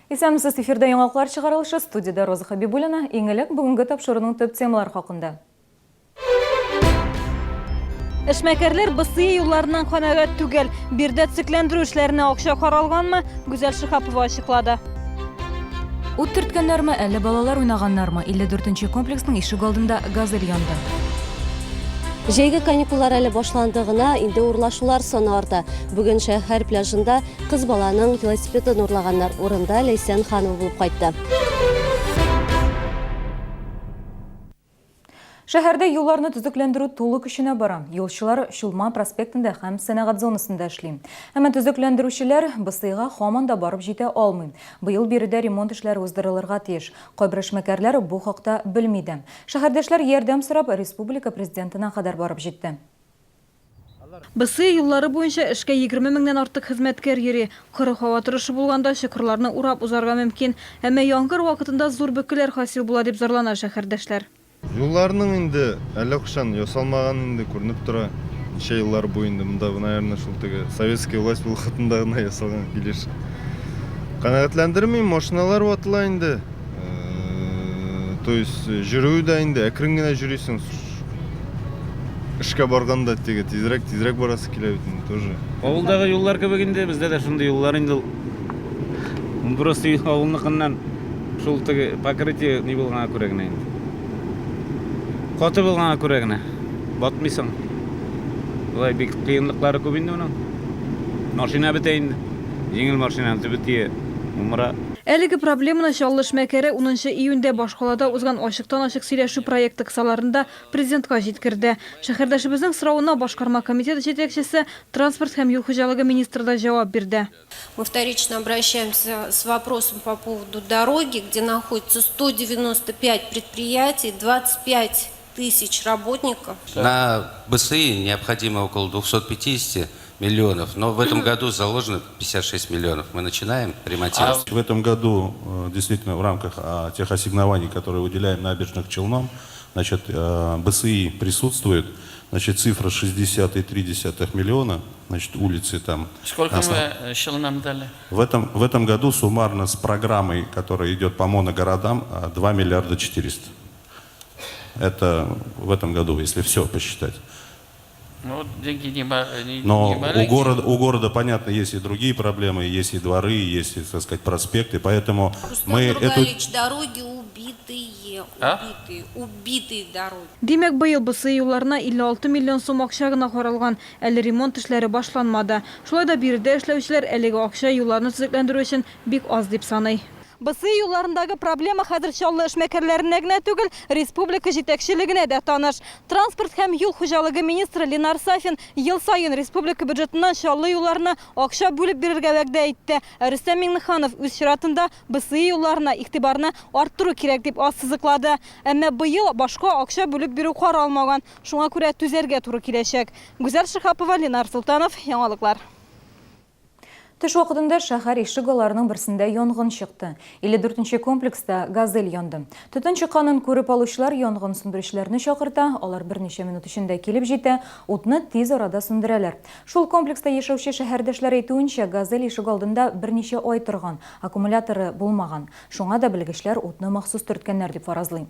Исәнмесез, эфирда яңалыклар чыгарылышы, студиядә Роза Хәбибуллина. Иң элек бүгенге тапшыруның төп темалары хакында. Эшмәкәрләр БСИ юлларыннан канәгать түгел. Биредә төзекләндерү эшләренә акча каралганмы? Гүзәл Шиһапова ачыклады. Ут төрткәннәрме, әллә балалар уйнаганнармы? 54 нче комплексның ишек алдында газель янды. Җәйге каникуллар әле башланды гына, инде урлашулар саны арта. Бүген шәһәр пляжында кыз баланың велосипедын урлаганнар. Урында Ләйсән Ханова булып кайтты. Шәһәрдә юлларны төзекләндерү тулы көченә бара. Юлчылар Чулман проспектында һәм сәнәгать зонасында эшли. Әмма төзекләндерүчеләр БСИга һаман да барып җитә алмый. Быел биредә ремонт эшләре уздырылырга тиеш. Кайбер эшмәкәрләр бу хакта белми дә. Шәһәрдәшләр ярдәм сорап республика Президентына кадәр барып җитте. БСИ юллары буенча эшкә 20 меңнән артык хезмәткәр йөри. Коры һава торышы булганда чокырларны урап узарга мөмкин. Әмма яңгыр вакытында зур бөкеләр хасил була, дип зарлана шәһәрдәшләр. Юлларның инде әллә кайчан ясалмаган инде, күренеп тора. Ничә еллар буе инде монда, наверное, шул теге советская власть вакытында гына ясалган килеш. Канәгатьләндерми, машиналар ватыла инде. То есть йөрүе дә инде әкрен генә йөрисең. Эшкә барганда теге тизрәк, тизрәк барасы килә бит инде тоже. Авылдагы юллар кебек инде, бездә дә шундый юллар инде ул. Просто авылныкыннан шул теге покрытие ни булганга күрә генә инде. Каты булганга күрә генә. Батмыйсың. Болай бик кыенлыклары күп инде моның. Машина бетә инде. Җиңел машинаның төбе тия, умыра. Әлеге проблеманы Чаллы эшмәкәре унынчы июньдә башкалада узган ачыктан-ачык сөйләшү проекты кысаларында Президентка җиткерде. Шәһәрдәшебезнең соравына Башкарма комитет җитәкчесе, транспорт һәм юл хуҗалыгы министры да җавап бирде. Мы вторично обращаемся с вопросом по поводу дороги, где находится 195 предприятий, 25 тысяч работников. На БСИ необходимо около 250 миллионов, но в этом году заложено 56 миллионов. Мы начинаем ремонтировать. В этом году действительно в рамках тех ассигнований, которые выделяем набережных Челнам, значит, БСИ присутствует, значит, цифра 60,3 миллиона, значит, улицы там. Сколько мы Челнам дали? В этом году суммарно с программой, которая идет по моногородам, 2 миллиарда 400. Это в этом году, если все посчитать. Ну, деньги не, Но не у маленькие. города, у города, понятно, есть и другие проблемы, есть и дворы, есть и, так сказать, проспекты, поэтому Рустам мы эту Нургалиевич, дороги убитые, А? убитые, убитые дороги. Димәк, быел БСИ юлларына 56 миллион сум акча гына каралган. Әле ремонт эшләре башланмады. Шулай да биредә эшләүчеләр әлеге акча юлларны төзекләндерү өчен бик аз дип саный. БСИ юлларындагы проблема хәзер Чаллы эшмәкәрләренә генә түгел, республика җитәкчелегенә дә таныш. Транспорт һәм юл хуҗалыгы министры Ленар Сафин ел саен республика бюджетыннан Чаллы юлларына акча бүлеп бирергә вәгъдә итте. Ә Рөстәм Миңнеханов үз чиратында БСИ юлларына игътибарны арттыру кирәк дип ассызыклады. Әмма быел башка акча бүлеп бирү каралмаган. Шуңа күрә түзәргә туры киләчәк. Гүзәл Шиһапова, Ленар Султанов, Яңалыклар. Төш вакытында шәһәр ишек алларының берсендә янгын чыкты. 54 комплекста газель янды. Төтен чыкканын күреп алучылар янгын сүндерүчеләрне чакырта, алар берничә минут эчендә килеп җитә, утны тиз арада сүндерәләр. Шул комплекста яшәүче шәһәрдәшләр әйтүенчә, газель ишек алдында берничә ай торган, аккумуляторы булмаган. Шуңа да белгечләр утны махсус төрткәннәр дип фаразлый.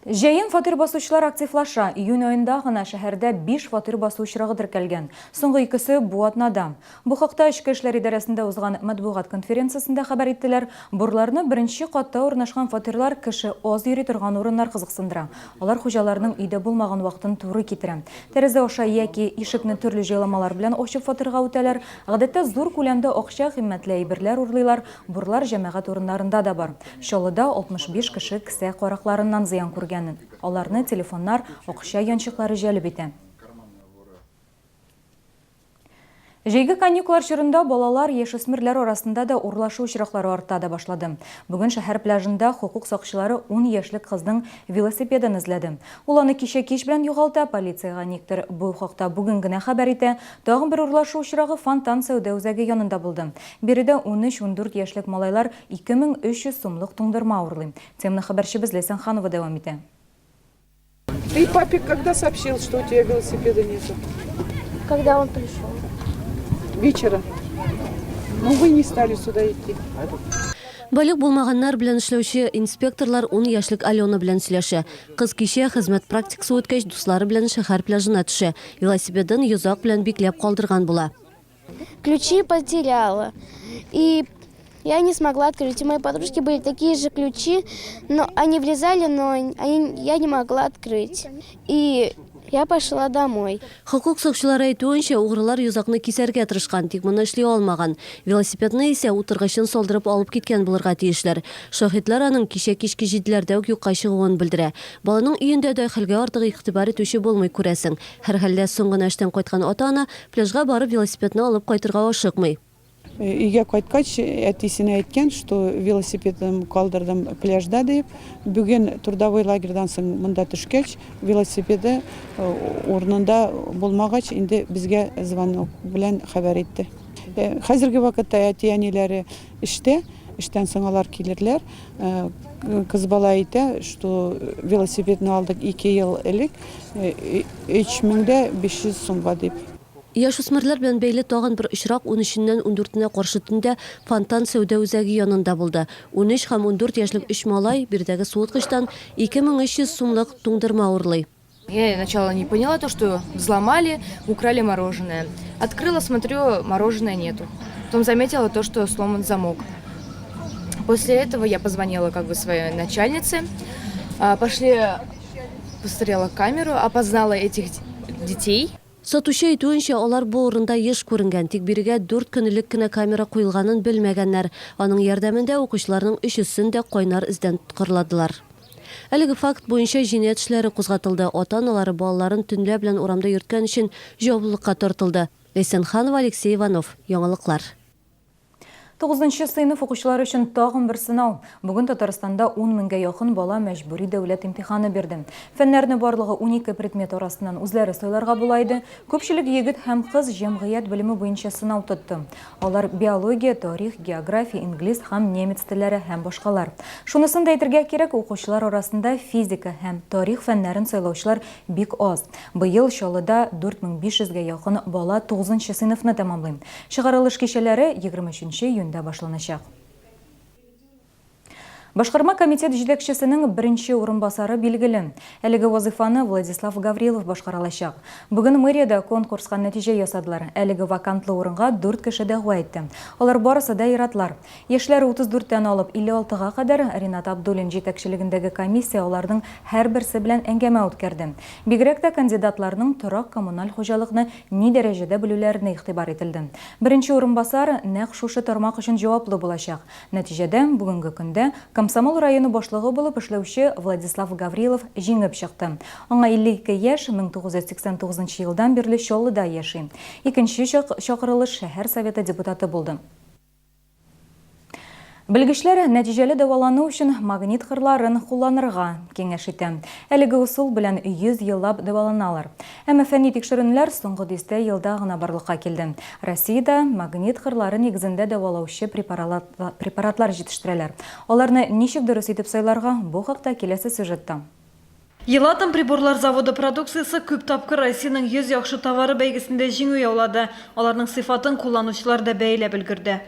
Җәен фатир басучылар активлаша. Июнь аенда гына шәһәрдә 5 фатир басу очрагы теркәлгән. Соңгы икесе бу атнада. Бу хакта Эчке эшләр идарәсендә узган матбугат конференциясендә хәбәр иттеләр. Бурларны беренче катта урнашкан фатирлар кеше аз йөри торган урыннар кызыксындыра. Алар хуҗаларның өйдә булмаган вакытын туры китерә. Тәрәзә аша яки ишекне төрле җайламалар белән ачып фатирга үтәләр. Гадәттә зур күләмдә акча, кыйммәтле әйберләр урлыйлар. Бурлар җәмәгать урыннарында да бар. Чаллыда 65 кеше кесә каракларыннан зыян күргән. Аларны телефоннар, акча янчыклары җәлеп итә. Җәйге каникуллар чорында балалар, яшүсмерләр арасында да урлашу очраклары арта да башлады. Бүген шәһәр пляжында хокук сакчылары 10 яшьлек кызның велосипедын эзләде. Ул аны кичә кич белән югалта, полициягә никтер бу хакта бүген генә хәбәр итә. Тагын бер урлашу очрагы Фонтан сәүдә үзәге янында булды. Биредә 13-14 яшьлек малайлар 2300 сумлык туңдырма урлый. Теманы хәбәрчебез Ләйсән Ханова дәвам итә. Ты папе когда сообщил, что у тебя велосипеда нету? Когда он пришел. Вечером. Ну, вы не стали сюда идти. Балигъ булмаганнар белән эшләүче инспекторлар ун яшьлек Алена белән сөйләшә. Кыз кичә, хезмәт практикасы үткәч, дуслары белән шәһәр пляжына төшә. Велосипедын йозак белән бикләп калдырган була. Ключи потеряла. И я не смогла открыть. У моей подружки были такие же ключи, но они влезали, но они, я не могла открыть. И я пошла домой. Хокук сакчылары әйтүенчә, угрылар йозакны кисәргә тырышкан, тик моны эшли алмаган. Велосипедны исә утыргычын салдырып алып киткән булырга тиешләр. Шаһитлар аның кичә кичке җиделәрдә үк юкка чыгуын белдерә. Баланың өендә дә хәлгә артык игътибар итүче булмый, күрәсең. Һәрхәлдә, соң гына эштән кайткан ата-ана пляжга барып велосипедны алып кайтырга ашыкмый. Өйгә кайткач, әтисенә әйткән, что велосипедым калдырдым пляжда дип. Бүген трудовой лагерьдан соң монда төшкәч, велосипеды урынында булмагач, инде безгә звонок белән хәбәр итте. Хәзерге вакытта әти-әниләре эштә, эштән соң алар килерләр. Кыз бала әйтә, что велосипедны алдык ике ел элек, 3500 сумга дип. Яшүсмерләр белән бәйле тагын бер очрак унөченнән ундүртенә каршы төндә Фонтан сәүдә үзәге янында булды. 13 һәм 14 яшьлек өч малай биредәге суыткычтан 2300 сумлык туңдырма урлый. Я сначала не поняла то, что взломали, украли мороженое. Открыла, смотрю, мороженое нету. Потом заметила то, что сломан замок. После этого я позвонила как бы своей начальнице. Пошли, посмотрела камеру, опознала этих детей. Сатучы әйтүенчә, алар бу урында еш күренгән, тик бирегә дүрт көн элек кенә камера куелганын белмәгәннәр. Аның ярдәмендә укучыларның өчесен дә кайнар эздән тоткарладылар. Әлеге факт буенча җинаять эшләре кузгатылды, ата-аналары балаларын төнлә белән урамда йөрткән өчен җаваплылыкка тартылды. Ләйсән Ханова, Алексей Иванов. Яңалыклар. Тугызынчы сыйныф укучылары өчен тагын бер сынау. Бүген Татарстанда ун меңгә якын бала мәҗбүри дәүләт имтиханы бирде. Фәннәрне барлыгы 12 предмет арасыннан үзләре сайларга була иде. Күпчелек егет һәм кыз җәмгыять белеме буенча сынау тотты. Алар биология, тарих, география, инглиз һәм немец телләре һәм башкалар. Шунысын да әйтергә кирәк, укучылар арасында физика һәм тарих фәннәрен сайлаучылар бик аз. Быел Чаллыда 4500 гә якын бала тугызынчы сыйныфны тәмамлый. Чыгарылыш кичәләре 23 нче июньдә башланачак. Башкарма комитет җитәкчесенең беренче урынбасары билгеле. Әлеге вазыйфаны Владислав Гаврилов башкаралачак. Бүген мэриядә конкурска нәтиҗә ясадылар. Әлеге вакантлы урынга дүрт кеше дәгъва итте. Алар барысы да ир-атлар. Яшьләре 34 тән алып 56 га кадәр, Ринат Абдуллин җитәкчелегендәге комиссия аларның һәрберсе белән әңгәмә үткәрде. Бигрәк тә кандидатларның торак-коммуналь хуҗалыкны ни дәрәҗәдә белүләренә игътибар ителде. Беренче урынбасар нәкъ шушы тармак өчен җаваплы булачак. Нәтиҗәдә, бүгенге көндә Комсомол районы башлыгы булып эшләүче Владислав Гаврилов җиңеп чыкты. Аңа 52 яшь, 1989 нчы елдан бирле Чаллыда яши. Икенче чакырылыш шәһәр Советы депутаты булды. Белгечләр нәтиҗәле дәвалану өчен магнит кырларын кулланырга киңәш итә. Әлеге ысул белән 100 еллап дәваланалар. Әмма фәнни тикшеренүләр соңгы дистә елда гына барлыкка килде. Россиядә магнит кырлары нигезендә дәвалаучы препаратлар җитештерәләр. Аларны ничек дөрес итеп сайларга, бу хакта киләсе сюжетта. Елатом приборлар заводы продукциясе күп тапкыр Россиянең 100 яхшы товары бәйгесендә җиңү яулады. Аларның сыйфатын кулланучылар да бәяләп өлгерде.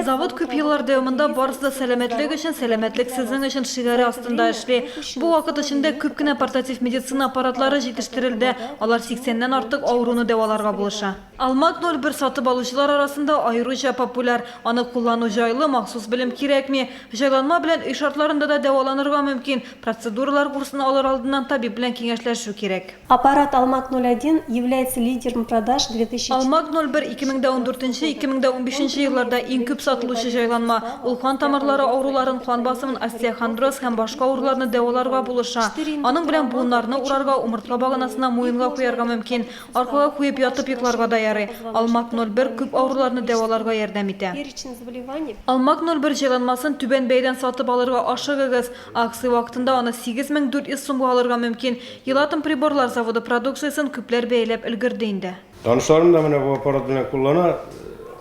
Завод күп еллар дәвамында Барысы да сәламәтлек өчен, сәламәтлек сезнең өчен шигаре астында эшли. Бу вакыт эчендә күп кенә портатив медицина аппаратлары җитештерелде, алар 80 нән артык авыруны дәваларга булыша. Алмаг 01 сатып алучылар арасында аеруча популяр. Аны куллану җайлы, махсус белем кирәкми. Җайланма белән өй шартларында да дәваланырга мөмкин. Процедуралар курсын алыр алдыннан табиб белән киңәшләшү кирәк. Аппарат Алмаг 01 является лидером продаж 2004. Алмаг 01 2014 нче, 2015 нче елларда иң күп сатылучы җайланма. Ул кан тамырлары авыруларын, кан басымын, остеохондроз һәм башка авыруларны дәваларга булыша. Аның белән буыннарны урарга, умыртка баганасына, муенга куярга мөмкин. Аркага куеп ятып йокларга да ярый. Алмак 01 күп авыруларны дәваларга ярдәм итә. Алмак 01 җайланмасын түбән бәядән сатып алырга ашыгыгыз. Акция вакытында аны 8400 сумга алырга мөмкин. Елатом приборлар заводы продукциясен күпләр бәяләп өлгерде инде. Танышларым да менә бу аппарат белән куллана.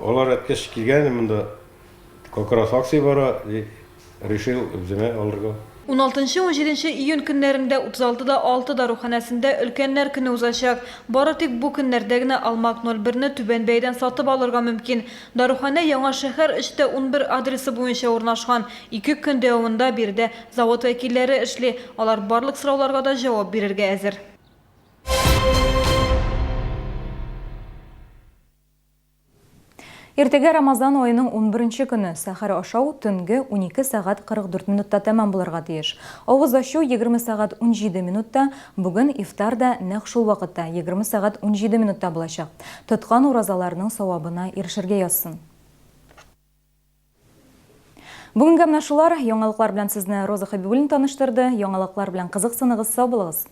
Алар әйткәч, килгән идем монда. Как раз акция бара, и решил үземә алырга. Уналтынчы-унҗиденче июнь көннәрендә 36 да 6 даруханәсендә Өлкәннәр көне узачак. Бары тик бу көннәрдә генә Алмак 01 не түбән бәядән сатып алырга мөмкин. Даруханә Яңа шәһәр 3 тә 11 адресы буенча урнашкан. Ике көн дәвамында биредә завод вәкилләре эшли. Алар барлык сорауларга да җавап бирергә әзер. Иртәгә Рамазан аеның унберенче көне, сәхәр ашау төнге 12 сәгать 44 минутта тәмам булырга тиеш. Авыз ачу 20 сәгать 17 минутта, бүген ифтар да нәкъ шул вакытта, 20 сәгать 17 минутта булачак. Тоткан уразаларның савабына ирешергә язсын. Бүгенгә менә шулар. Яңалыклар белән сезне Роза Хәбибуллина таныштырды. Яңалыклар белән кызыксыныгыз, сау булыгыз!